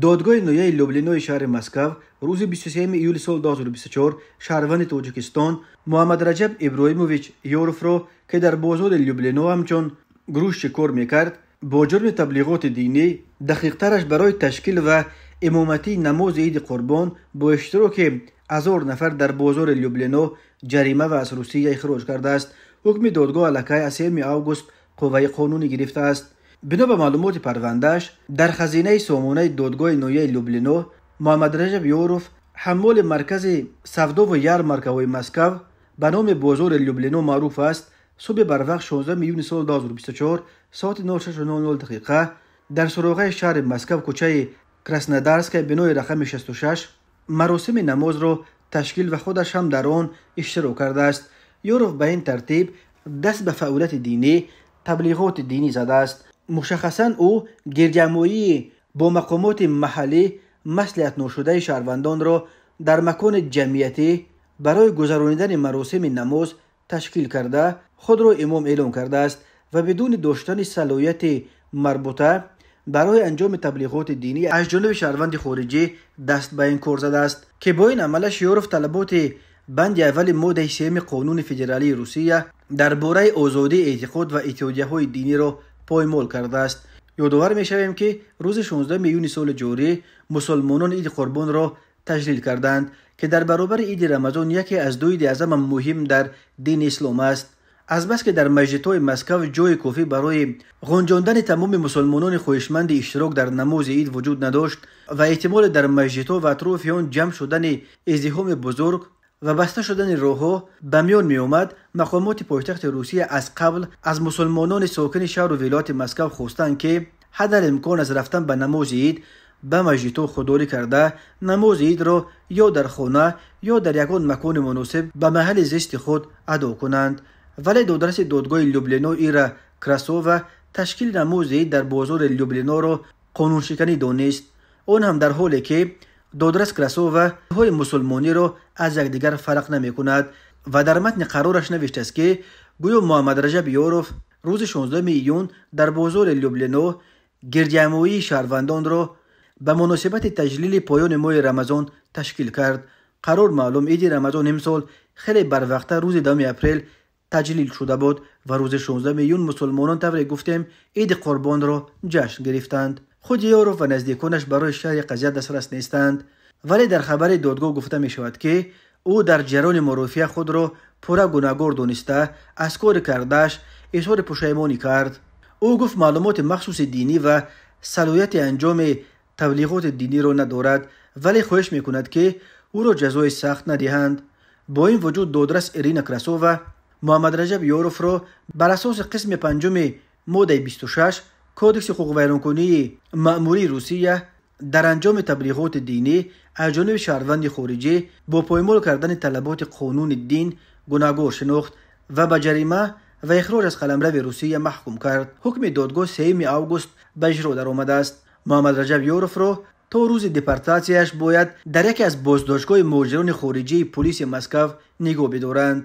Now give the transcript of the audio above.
Додгоҳи ноҳияи Люблинои шаҳри Москав рӯзи 23 июли соли 2024 шаҳрванди Тоҷикистон Муҳаммадраҷаб Иброҳимович Ёровро, ки дар бозори Люблино ҳамчун грузчик кор мекард, бо ҷурми таблиғоти динӣ, дақиқтараш барои ташкил ва имоматии намози иди Қурбон бо иштироки 1000 нафар дар бозори Люблино ҷарима ва аз Русия ихроҷ кардааст. Ҳукми додгоҳ аллакай аз 3 август қувваи қонунӣ гирифтааст. Бино ба маълумоти парвандааш, дар хазинаи сомонаи додгоҳи ноҳияи Люблино Муҳаммадраҷаб Ёров, ҳаммоли маркази савдову ярмаркаҳои Москав ба номи бозори Люблино маъруф аст, субҳи барвақт 16 июни соли 2024 соати 06:00 дақиқа дар суроғаи шаҳри Москав, кӯчаи Краснодарская, бинои рақами 66 маросими намозро ташкил ва худаш ҳам дар он иштирок кардааст. Ёров ба ин тартиб даст ба фаъолияти динӣ, таблиғоти динӣ задааст. Мушаххасан, ӯ гирдиҳамоии бо мақомоти маҳаллӣ маслиҳатношудаи шаҳрвандонро дар макони ҷамъиятӣ барои гузаронидани маросими намоз ташкил карда, худро имом эълон кардааст ва бидуни доштани салоҳияти марбута барои анҷоми таблиғоти динӣ аз ҷониби шаҳрванди хориҷӣ даст ба ин кор задааст, ки бо ин амалаш Ёров талаботи банди аввали моддаи сеюми Қонуни федералии Русия дар бораи озодии эътиқод ва иттиҳодияҳои диниро поймол кардааст. Ёдовар мешавем, ки рӯзи 16 июни соли ҷорӣ мусулмонон иди Қурбонро таҷлил карданд, ки дар баробари иди Рамазон яке аз ду иди аз ҳама муҳим дар дини ислом аст. Азбаски дар масҷидҳои Москав ҷойи кофӣ барои ғунҷондани тамоми мусулмонони хоҳишманди иштирок дар намози ид вуҷуд надошт ва эҳтимоли дар масҷидҳо ва атрофи он ҷамъ шудани издиҳоми бузург ва баста шудани роҳҳо ба миён меомад, мақомоти пойтахти Русия аз қабл аз мусулмонони сокини шаҳру вилояти Москав хостанд, ки ҳадал имкон аз рафтан ба намози ид ба масҷидҳо худдорӣ карда, намози идро ё дар хона, ё дар ягон макони муносиб ба маҳалли зисти худ адо кунанд. Вале додраси додгоҳи Люблино Ира Красова ташкили намози ид дар бозори Люблиноро қонуншиканӣ донист. Он ҳам дар ҳоле ки додрас Красова ҳои мусулмониро аз якдигар фарқ намекунад ва дар матни қарораш навиштааст, ки гӯё Муҳаммадраҷаб Ёров рӯзи 16 июн дар бозори Люблино гирдиҳамоии шаҳрвандонро ба муносибати таҷлили поёни моҳи Рамазон ташкил кард. Қарор маълум, иди Рамазон имсол хеле барвақта рӯзи 10 апрел таҷлил шуда буд ва рӯзи 16 июн мусулмонон, тавре гуфтем, иди Қурбонро ҷашн гирифтанд. Худи Ёров ва наздиконаш барои шарҳи қазия дастрас нестанд, вале дар хабари додгоҳ гуфта мешавад, ки ӯ дар ҷараёни мурофиа худро пурра гунаҳгор дониста, аз кори кардааш изҳори пушаймонӣ кард. Ӯ гуфт, маълумоти махсуси динӣ ва салоҳияти анҷоми таблиғоти диниро надорад, вале хоҳиш мекунад, ки ӯро ҷазои сахт надиҳанд. Бо ин вуҷуд додрас Ирина Красова Муҳаммадраҷаб Ёровро бар асоси қисми панҷуми моддаи 26 Кодекси ҳуқуқвайронкунии маъмурии Русия дар анҷоми таблиғоти динӣ аз ҷониби шаҳрванди хориҷӣ бо поймол кардани талаботи қонуни дин гунаҳгор шинохт ва ба ҷарима ва ихроҷ аз қаламрави Русия маҳкум кард. Ҳукми додгоҳ 3 август ба иҷро даромадааст. Муҳаммадраҷаб Ёровро то рӯзи депортатсияш бояд дар яке аз боздоштгоҳи муҳоҷирони хориҷии пулиси Москав нигоҳ бидоранд.